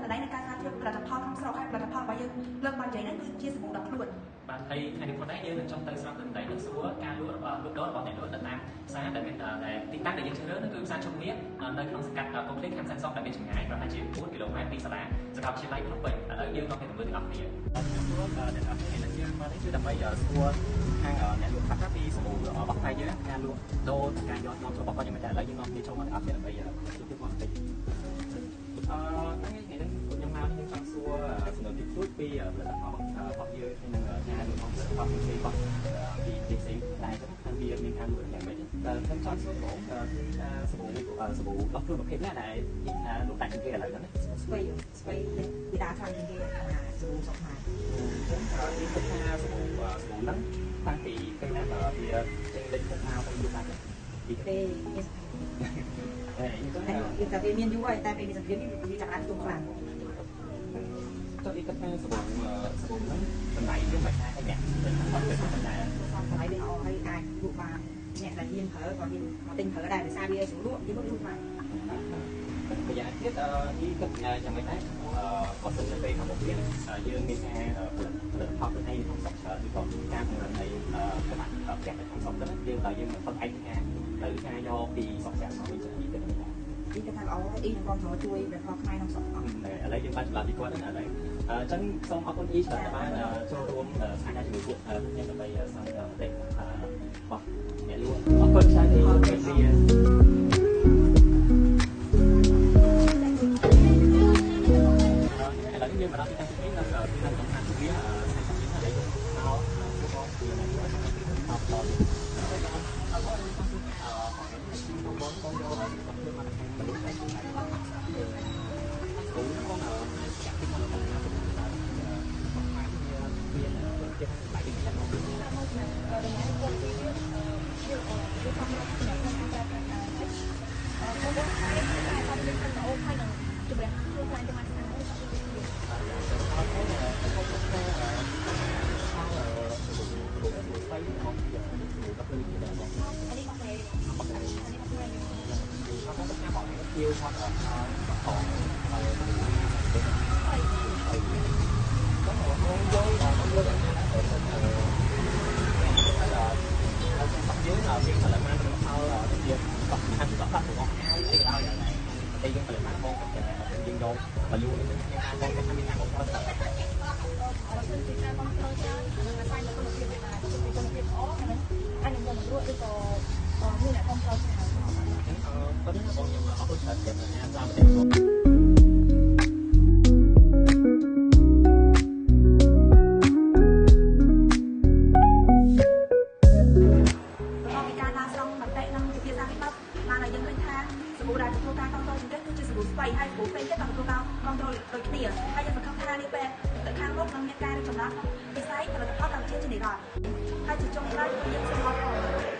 ទិន្នន័យនៃការស្រាវជ្រាវផលិតផលក្នុងស្រុកហើយផលិតផលរបស់យើងលើកមកនិយាយហ្នឹងគឺជាសាប៊ូដុសខ្លួន បាទហើយថ្ងៃនេះផងដែរយើងនឹងចុះទៅស្រាប់ទិន្នន័យនឹងសួរការលក់របស់លក់ដូររបស់អ្នកលក់នៅតាមផ្សារដែលមានដែលទីតាំងដែលយើងជ្រើសរើសនោះគឺផ្សារជុំមាសនៅក្នុងសង្កាត់កុំភ្លេចខណ្ឌសែនសុខដែលមានចម្ងាយប្រហែលជា4គីឡូម៉ែត្រពីសាលាសាកលវិទ្យាល័យភ្នំពេញឥឡូវយើងនាំគ្នាទៅមើលទាំងអស់គ្នាសួរអ្នកនរគ្នាយើងមកនេះគឺដើម្បីសួរខាងអ្នកលក់ខ្លះពីសាប៊ូរបស់ផ្នែកយើងការលក់ដូរការយកនាំចូលរបស់គាត់យ៉ាងម៉េចដែរឥឡូវយើងនាំគ្នាចូលមកទាំងអស់គ្នាដើម្បីជួបគាត់បន្តិចអឺថ្ងៃនេះខ្ញុំមកខ្ញុំចង់សួរសំណួរតិចតួចពីផលិតផលរបស់យើងហើយនឹងការលក់ផលិតផលផ្សេងៗរបស់ពីផ្សេងៗដែរទៅថាវាមានការលក់យ៉ាងម៉េចតែខ្ញុំចង់សួរបងគឺថាសាប៊ូសាប៊ូដោះខ្លួនប្រភេទណាដែលនិយាយថាលក់ដាច់ជាងគេឥឡូវហ្នឹង ស្ពៃស្ពៃវាដើរខ្លាំងជាងគេសាប៊ូស្រុកខ្មែរ អញ្ចឹងនិយាយថាសាប៊ូសាប៊ូហ្នឹងតាំងពីពេលណាវាចេញលេចមុខមកទៅលក់ដាច់ពីពេលមាន អញ្ចឹង តែតែវាមានយូរហើយតែពេលមានសង្គ្រាមនេះវាចាប់បានទុំខ្លាំង ចុះអ៊ីគិតថាសាប៊ូសាប៊ូហ្នឹងតម្លៃវាមិនដែរហើយអ្នកអត់ទៅមិនដែរ តម្លៃវាល្អហើយអាចលក់បានអ្នកដែលហ៊ានប្រើក៏ហ៊ានមកទិញប្រើដែរដោយសារវាស្រួលលក់យើងលក់បាន ម្យ៉ាងទៀតអ៊ីគិតយ៉ាងម៉េចដែរបើសិននៅពេលខាងមុខទៀតយើងមានការផលិតផលិតផលខ្លួនឯងក្នុងស្រុកច្រើនឬក៏ការផលិតនៃក្បាច់ផ្ទះនៅក្នុងស្រុកទៅយើងតែយើងមិនពឹងឯកការទៅការយកពីស្រុកក្រៅមកវិញចឹងអ៊ីគិតមិនដែរ អ៊ីគិតថាល្អអ៊ីនឹងគ្រប់គ្រងជួយផលិតផលខ្មែរក្នុងស្រុកអស់ ឥឡូវយើងបានចម្លើយពីគាត់ហ្នឹងឥឡូវអញ្ចឹងសូមអរគុណអ៊ីច្រើនដែលបានចូលរួមស្អាតជាមួយពួកខ្ញុំដើម្បីសន្ទនាមតិរបស់អ្នកលក់អរគុណច្រើនទីជម្រាបលាឥឡូវយើងមកដល់ទីតាំងទី2នៅទីតាំងសំខាន់ទី2ស្ថានីយ៍ដែលយើងមកសួរបងពីអ្នកលក់ទៅមកដល់ហើយបងអរគុណបងបងបងយកមកមកខាងមនុស្សហើយគូបងចាក់ពីមកដល់ខាងបងខ្មែរវាមានជាបាយទីនេះបង មកតម្លៃគាត់ទីវាវាវាសំរាប់សម្រាប់ក្នុងការប្រើប្រាស់ហើយបងបងហើយតែអត់មានខណ្ឌអូហើយនឹងជំរះខ្លួនខ្លាញ់ទាំងស្អាត អត់ទេខ្ញុំគិតថាស្បៃមកពីដល់ពេលនេះដែរបង អានេះមកទេអានេះមកទេ គាត់ថាបងគៀវគាត់អត់ផងហើយហើយបងយកបងយកយ៉ាងណាទៅទៅហើយដល់យើងយើងផលិតបានផលទៅជាកោះខាងកោះកាត់របស់អាវអីក៏ដោយដែរតែយើងផលិតបានបងគាត់យើងយកមកលក់នេះខ្ញុំថាបងគាត់មានការបងគាត់ បើសិនជាការគ្រប់គ្រងច្រើនអានឹងអាស្រ័យលើគុណភាពវាដែរបើសិនជាគុណភាពល្អអានឹងអាចនឹងយកមកលក់ឬក៏មានអ្នកគ្រប់គ្រងច្រើន អឺប៉ុណ្ណឹងបងខ្ញុំអរគុណច្រើនទៀតថាតាមប្រទេសបង បន្ទាប់ពីការដើរស្រង់មតិនិងពិភាក្សានេះមកបានឲ្យយើងឃើញថាសាប៊ូដែលទទួលការគ្រប់គ្រងជាងគេគឺជាសាប៊ូស្ពៃហើយសាប៊ូផ្សេងទៀតក៏ទទួលការគ្រប់គ្រងដូចគ្នាហើយយើងសង្ឃឹមថានេះពេលទៅខាងមុខនឹងមានការរីកចម្រើនក្នុងវិស័យផលិតផលកម្ពុជាជានិរន្តរ៍ហើយជាចុងក្រោយគឺយើងសូមអរគុណ